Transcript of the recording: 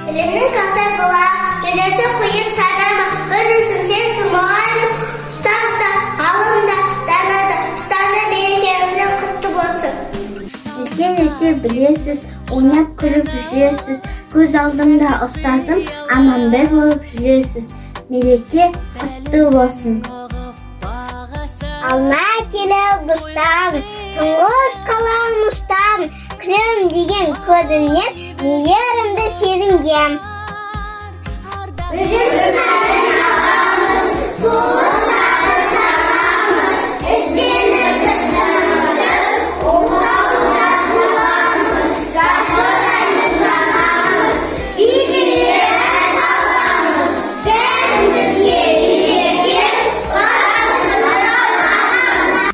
Білімнің кәусар бұлағы, жүресі құйып санама. Өзіңсің, сенсің мұғалім, ұстаз да, ғалым да, дана да. Ұстаздар мерекеңізбен құтты болсын. Үлкен ете білесіз, ойнап күліп жүресіз. Көз алдымда, ұстазым, анамдай болып жүресіз. Мереке құтты болсын. Алма келіп ұстазым, тұңғыш қалам ұстазым, күлімдеген көзіңнен мейірімді сезінгем. Біздің.